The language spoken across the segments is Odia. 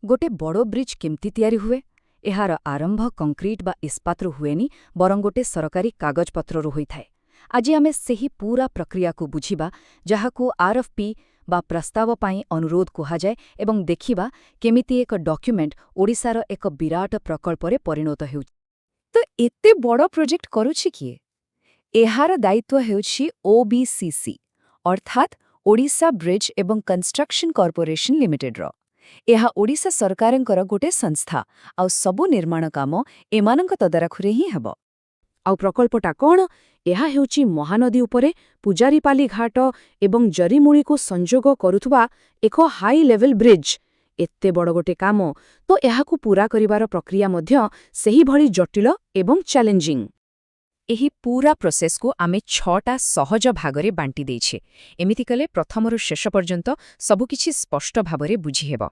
ଗୋଟେ ବଡ଼ ବ୍ରିଜ୍ କେମିତି ତିଆରି ହୁଏ? ଏହାର ଆରମ୍ଭ କଂକ୍ରିଟ ବା ଇସ୍ପାତରୁ ହୁଏନି, ବରଂ ଗୋଟେ ସରକାରୀ କାଗଜପତ୍ରରୁ ହୋଇଥାଏ। ଆଜି ଆମେ ସେହି ପୂରା ପ୍ରକ୍ରିୟାକୁ ବୁଝିବା, ଯାହାକୁ ଆର୍ଏଫ୍ପି ବା ପ୍ରସ୍ତାବ ପାଇଁ ଅନୁରୋଧ କୁହାଯାଏ, ଏବଂ ଦେଖିବା କେମିତି ଏକ ଡକ୍ୟୁମେଣ୍ଟ ଓଡ଼ିଶାର ଏକ ବିରାଟ ପ୍ରକଳ୍ପରେ ପରିଣତ ହେଉଛି। ତ ଏତେ ବଡ଼ ପ୍ରୋଜେକ୍ଟ କରୁଛି କିଏ? ଏହାର ଦାୟିତ୍ୱ ହେଉଛି ଓବିସିସି, ଅର୍ଥାତ୍ ଓଡ଼ିଶା ବ୍ରିଜ୍ ଏବଂ କନଷ୍ଟ୍ରକ୍ସନ୍ କର୍ପୋରେସନ୍ ଲିମିଟେଡ୍ର। ଏହା ଓଡ଼ିଶା ସରକାରଙ୍କର ଗୋଟେ ସଂସ୍ଥା, ଆଉ ସବୁ ନିର୍ମାଣ କାମ ଏମାନଙ୍କ ତଦାରଖରେ ହିଁ ହେବ। ଆଉ ପ୍ରକଳ୍ପଟା କ'ଣ? ଏହା ହେଉଛି ମହାନଦୀ ଉପରେ ପୂଜାରୀପାଲି ଘାଟ ଏବଂ ଜରିମୁଳିକୁ ସଂଯୋଗ କରୁଥିବା ଏକ ହାଇ ଲେଭେଲ୍ ବ୍ରିଜ୍। ଏତେ ବଡ଼ ଗୋଟେ କାମ ତ, ଏହାକୁ ପୂରା କରିବାର ପ୍ରକ୍ରିୟା ମଧ୍ୟ ସେହିଭଳି ଜଟିଳ ଏବଂ ଚ୍ୟାଲେଞ୍ଜିଂ। ଏହି ପୂରା ପ୍ରୋସେସକୁ ଆମେ ଛଅଟା ସହଜ ଭାଗରେ ବାଣ୍ଟି ଦେଇଛେ। ଏମିତି କଲେ ପ୍ରଥମରୁ ଶେଷ ପର୍ଯ୍ୟନ୍ତ ସବୁକିଛି ସ୍ପଷ୍ଟ ଭାବରେ ବୁଝିହେବ।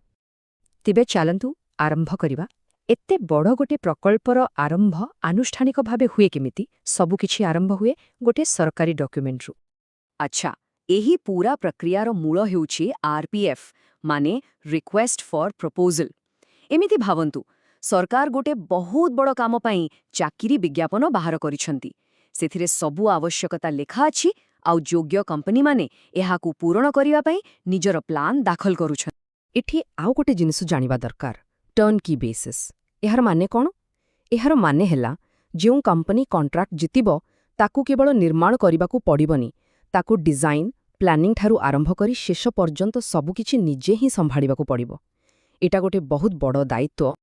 ତେବେ ଚାଲନ୍ତୁ ଆରମ୍ଭ କରିବା। ଏତେ ବଡ଼ ଗୋଟେ ପ୍ରକଳ୍ପର ଆରମ୍ଭ ଆନୁଷ୍ଠାନିକ ଭାବେ ହୁଏ କେମିତି? ସବୁକିଛି ଆରମ୍ଭ ହୁଏ ଗୋଟେ ସରକାରୀ ଡକ୍ୟୁମେଣ୍ଟରୁ। ଆଚ୍ଛା, ଏହି ପୂରା ପ୍ରକ୍ରିୟାର ମୂଳ ହେଉଛି ଆର୍ପିଏଫ୍, ମାନେ ରିକ୍ୱେଷ୍ଟ ଫର୍ ପ୍ରପୋଜାଲ। ଏମିତି ଭାବନ୍ତୁ, ସରକାର ଗୋଟେ ବହୁତ ବଡ଼ କାମ ପାଇଁ ଚାକିରି ବିଜ୍ଞାପନ ବାହାର କରିଛନ୍ତି। ସେଥିରେ ସବୁ ଆବଶ୍ୟକତା ଲେଖା ଅଛି, ଆଉ ଯୋଗ୍ୟ କମ୍ପାନୀମାନେ ଏହାକୁ ପୂରଣ କରିବା ପାଇଁ ନିଜର ପ୍ଲାନ୍ ଦାଖଲ କରୁଛନ୍ତି। ଏଠି ଆଉ ଗୋଟେ ଜିନିଷ ଜାଣିବା ଦରକାର, ଟର୍ନ କି ବେସିସ୍। ଏହାର ମାନେ କ'ଣ? ଏହାର ମାନେ ହେଲା, ଯେଉଁ କମ୍ପାନୀ କଣ୍ଟ୍ରାକ୍ଟ ଜିତିବ, ତାକୁ କେବଳ ନିର୍ମାଣ କରିବାକୁ ପଡ଼ିବନି, ତାକୁ ଡିଜାଇନ୍, ପ୍ଲାନିଂ ଠାରୁ ଆରମ୍ଭ କରି ଶେଷ ପର୍ଯ୍ୟନ୍ତ ସବୁକିଛି ନିଜେ ହିଁ ସମ୍ଭାଳିବାକୁ ପଡ଼ିବ। ଏଇଟା ଗୋଟେ ବହୁତ ବଡ଼ ଦାୟିତ୍ୱ।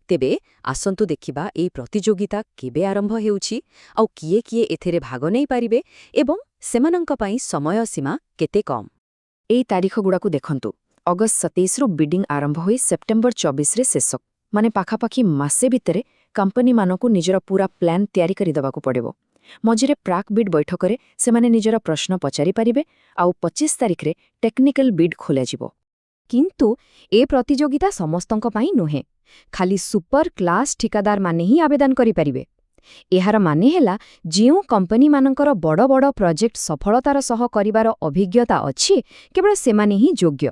ତେବେ ଆସନ୍ତୁ ଦେଖିବା, ଏହି ପ୍ରତିଯୋଗିତା କେବେ ଆରମ୍ଭ ହେଉଛି, ଆଉ କିଏ କିଏ ଏଥିରେ ଭାଗ ନେଇପାରିବେ ଏବଂ ସେମାନଙ୍କ ପାଇଁ ସମୟ ସୀମା କେତେ କମ୍। ଏଇ ତାରିଖଗୁଡ଼ାକୁ ଦେଖନ୍ତୁ। ଅଗଷ୍ଟ 27ରୁ ବିଡିଂ ଆରମ୍ଭ ହୋଇ ସେପ୍ଟେମ୍ବର 24ରେ ଶେଷ। ମାନେ ପାଖାପାଖି ମାସେ ଭିତରେ କମ୍ପାନୀମାନଙ୍କୁ ନିଜର ପୂରା ପ୍ଲାନ୍ ତିଆରି କରିଦେବାକୁ ପଡ଼ିବ। ମଝିରେ ପ୍ରାକ୍ ବିଡ୍ ବୈଠକରେ ସେମାନେ ନିଜର ପ୍ରଶ୍ନ ପଚାରିପାରିବେ, ଆଉ 25 ତାରିଖରେ ଟେକ୍ନିକାଲ ବିଡ୍ ଖୋଲାଯିବ। କିନ୍ତୁ ଏ ପ୍ରତିଯୋଗିତା ସମସ୍ତଙ୍କ ପାଇଁ ନୁହେଁ। ଖାଲି ସୁପର କ୍ଲାସ୍ ଠିକାଦାରମାନେ ହିଁ ଆବେଦନ କରିପାରିବେ। ଏହାର ମାନେ ହେଲା, ଯେଉଁ କମ୍ପାନୀମାନଙ୍କର ବଡ଼ ବଡ଼ ପ୍ରୋଜେକ୍ଟ ସଫଳତାର ସହ କରିବାର ଅଭିଜ୍ଞତା ଅଛି, କେବଳ ସେମାନେ ହିଁ ଯୋଗ୍ୟ।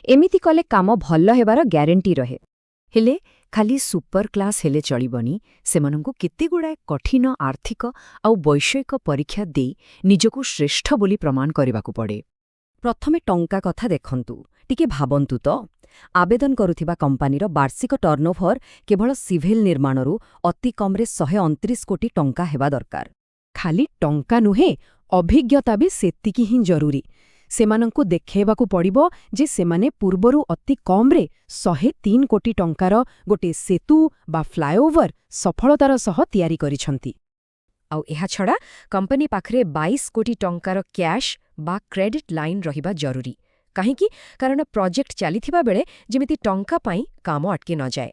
ଏମିତି କଲେ କାମ ଭଲ ହେବାର ଗ୍ୟାରେଣ୍ଟି ରହେ। ହେଲେ ଖାଲି ସୁପର କ୍ଲାସ୍ ହେଲେ ଚଳିବନି। ସେମାନଙ୍କୁ କେତେଗୁଡ଼ାଏ କଠିନ ଆର୍ଥିକ ଆଉ ବୈଷୟିକ ପରୀକ୍ଷା ଦେଇ ନିଜକୁ ଶ୍ରେଷ୍ଠ ବୋଲି ପ୍ରମାଣ କରିବାକୁ ପଡ଼େ। ପ୍ରଥମେ ଟଙ୍କା କଥା ଦେଖନ୍ତୁ। ଟିକେ ଭାବନ୍ତୁ ତ, ଆବେଦନ କରୁଥିବା କମ୍ପାନୀର ବାର୍ଷିକ ଟର୍ଣ୍ଣଓଭର କେବଳ ସିଭିଲ ନିର୍ମାଣରୁ ଅତି କମ୍ରେ 129 କୋଟି ଟଙ୍କା ହେବା ଦରକାର। ଖାଲି ଟଙ୍କା ନୁହେଁ, ଅଭିଜ୍ଞତା ବି ସେତିକି ହିଁ ଜରୁରୀ। ସେମାନଙ୍କୁ ଦେଖେଇବାକୁ ପଡ଼ିବ ଯେ ସେମାନେ ପୂର୍ବରୁ ଅତି କମ୍ରେ 103 କୋଟି ଟଙ୍କାର ଗୋଟିଏ ସେତୁ ବା ଫ୍ଲାଏଓଭର ସଫଳତାର ସହ ତିଆରି କରିଛନ୍ତି। ଆଉ ଏହାଛଡ଼ା କମ୍ପାନୀ ପାଖରେ 22 କୋଟି ଟଙ୍କାର କ୍ୟାଶ୍ ବା କ୍ରେଡିଟ୍ ଲାଇନ୍ ରହିବା ଜରୁରୀ। କାହିଁକି? କାରଣ ପ୍ରୋଜେକ୍ଟ ଚାଲିଥିବା ବେଳେ ଯେମିତି ଟଙ୍କା ପାଇଁ କାମ ଅଟକି ନଯାଏ।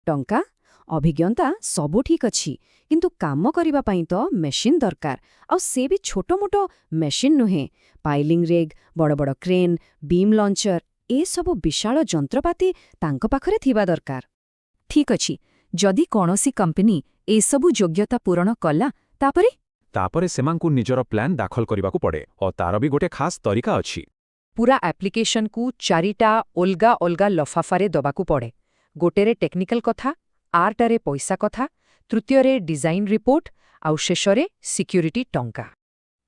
ଟଙ୍କା, ଅଭିଜ୍ଞତା ସବୁ ଠିକ୍ ଅଛି, କିନ୍ତୁ କାମ କରିବା ପାଇଁ ତ ମେସିନ୍ ଦରକାର। ଆଉ ସେ ବି ଛୋଟମୋଟ ମେସିନ୍ ନୁହେଁ। ପାଇଲିଂ ରିଗ୍, ବଡ଼ ବଡ଼ କ୍ରେନ୍, ବିମ୍ ଲଞ୍ଚର, ଏସବୁ ବିଶାଳ ଯନ୍ତ୍ରପାତି ତାଙ୍କ ପାଖରେ ଥିବା ଦରକାର। ଠିକ୍ ଅଛି, ଯଦି କୌଣସି କମ୍ପାନୀ ଏସବୁ ଯୋଗ୍ୟତା ପୂରଣ କଲା, ତାପରେ? ତାପରେ ସେମାନଙ୍କୁ ନିଜର ପ୍ଲାନ୍ ଦାଖଲ କରିବାକୁ ପଡ଼େ ଓ ତାର ବି ଗୋଟେ ଖାସ୍ ତରିକା ଅଛି। ପୁରା ଆପ୍ଲିକେସନକୁ ଚାରିଟା ଅଲଗା ଅଲଗା ଲଫାଫାରେ ଦବାକୁ ପଡ଼େ। ଗୋଟେରେ ଟେକ୍ନିକାଲ କଥା, ଆରଟାରେ ପଇସା କଥା, ତୃତୀୟରେ ଡିଜାଇନ୍ ରିପୋର୍ଟ, ଆଉ ଶେଷରେ ସିକ୍ୟୁରିଟି ଟଙ୍କା।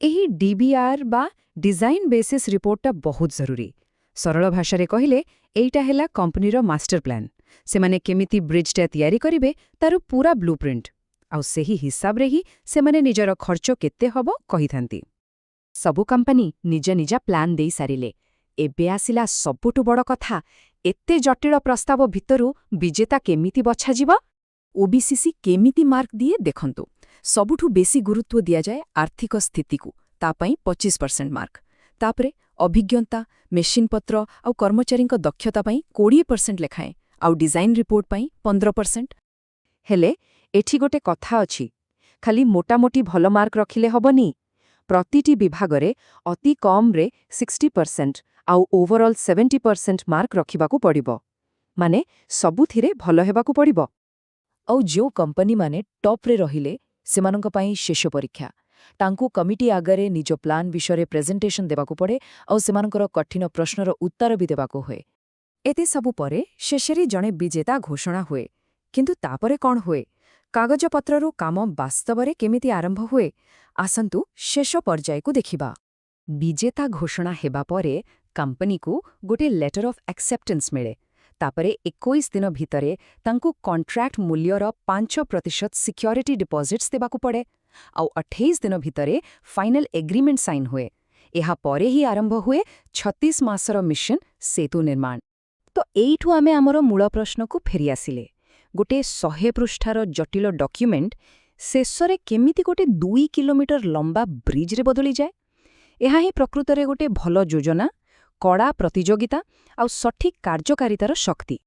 ଏହି ଡିବିଆର୍ ବା ଡିଜାଇନ୍ ବେସିସ୍ ରିପୋର୍ଟଟା ବହୁତ ଜରୁରୀ। ସରଳ ଭାଷାରେ କହିଲେ, ଏଇଟା ହେଲା କମ୍ପାନୀର ମାଷ୍ଟର ପ୍ଲାନ୍। ସେମାନେ କେମିତି ବ୍ରିଜ୍ଟା ତିଆରି କରିବେ, ତାର ପୁରା ବ୍ଲୁପ୍ରିଣ୍ଟ। ଆଉ ସେହି ହିସାବରେ ହିଁ ସେମାନେ ନିଜର ଖର୍ଚ୍ଚ କେତେ ହବ କହିଥାନ୍ତି। ସବୁ କମ୍ପାନୀ ନିଜ ନିଜ ପ୍ଲାନ୍ ଦେଇସାରିଲେ। ଏବେ ଆସିଲା ସବୁଠୁ ବଡ଼ କଥା, ଏତେ ଜଟିଳ ପ୍ରସ୍ତାବ ଭିତରୁ ବିଜେତା କେମିତି ବଛାଯିବ? ଓବିସିସି କେମିତି ମାର୍କ ଦିଏ ଦେଖନ୍ତୁ। ସବୁଠୁ ବେଶୀ ଗୁରୁତ୍ୱ ଦିଆଯାଏ ଆର୍ଥିକ ସ୍ଥିତିକୁ, ତା ପାଇଁ 25% ମାର୍କ। ତାପରେ ଅଭିଜ୍ଞତା, ମେସିନ୍ପତ୍ର ଆଉ କର୍ମଚାରୀଙ୍କ ଦକ୍ଷତା ପାଇଁ 20% ଲେଖାଏଁ, ଆଉ ଡିଜାଇନ୍ ରିପୋର୍ଟ ପାଇଁ 15%। ହେଲେ ଏଠି ଗୋଟେ କଥା ଅଛି। ଖାଲି ମୋଟାମୋଟି ଭଲ ମାର୍କ ରଖିଲେ ହବନି। ପ୍ରତିଟି ବିଭାଗରେ ଅତି କମ୍ରେ 60% ଆଉ ଓଭରଅଲ୍ 70% ମାର୍କ ରଖିବାକୁ ପଡ଼ିବ। ମାନେ ସବୁଥିରେ ଭଲ ହେବାକୁ ପଡ଼ିବ। ଆଉ ଯେଉଁ କମ୍ପାନୀମାନେ ଟପ୍ରେ ରହିଲେ, ସେମାନଙ୍କ ପାଇଁ ଶେଷ ପରୀକ୍ଷା। ତାଙ୍କୁ କମିଟି ଆଗରେ ନିଜ ପ୍ଲାନ୍ ବିଷୟରେ ପ୍ରେଜେଣ୍ଟେସନ୍ ଦେବାକୁ ପଡ଼େ, ଆଉ ସେମାନଙ୍କର କଠିନ ପ୍ରଶ୍ନର ଉତ୍ତର ବି ଦେବାକୁ ହୁଏ। ଏତେ ସବୁ ପରେ ଶେଷରେ ଜଣେ ବିଜେତା ଘୋଷଣା ହୁଏ। କିନ୍ତୁ ତାପରେ କ'ଣ ହୁଏ? କାଗଜପତ୍ରରୁ କାମ ବାସ୍ତବରେ କେମିତି ଆରମ୍ଭ ହୁଏ? ଆସନ୍ତୁ ଶେଷ ପର୍ଯ୍ୟାୟକୁ ଦେଖିବା। ବିଜେତା ଘୋଷଣା ହେବା ପରେ କମ୍ପାନୀକୁ ଗୋଟେ ଲେଟର ଅଫ୍ ଆକ୍ସେପ୍ଟାନ୍ସ ମିଳେ। ତାପରେ 21 ଦିନ ଭିତରେ ତାଙ୍କୁ କଣ୍ଟ୍ରାକ୍ଟ ମୂଲ୍ୟର 5% ସିକ୍ୟୁରିଟି ଡିପୋଜିଟ୍ସ ଦେବାକୁ ପଡ଼େ। ଆଉ 28 ଦିନ ଭିତରେ ଫାଇନାଲ ଏଗ୍ରିମେଣ୍ଟ ସାଇନ୍ ହୁଏ। ଏହା ପରେ ହିଁ ଆରମ୍ଭ ହୁଏ 36 ମାସର ମିଶନ ସେତୁ ନିର୍ମାଣ। ତ ଏଇଠୁ ଆମେ ଆମର ମୂଳ ପ୍ରଶ୍ନକୁ ଫେରିଆସିଲେ। ଗୋଟେ 100 ପୃଷ୍ଠାର ଜଟିଳ ଡକ୍ୟୁମେଣ୍ଟ ଶେଷରେ କେମିତି ଗୋଟେ 2 କିଲୋମିଟର ଲମ୍ବା ବ୍ରିଜ୍ରେ ବଦଳିଯାଏ? ଏହା ହିଁ ପ୍ରକୃତରେ ଗୋଟେ ଭଲ ଯୋଜନା, କଡ଼ା ପ୍ରତିଯୋଗିତା ଆଉ ସଠିକ୍ କାର୍ଯ୍ୟକାରିତାର ଶକ୍ତି।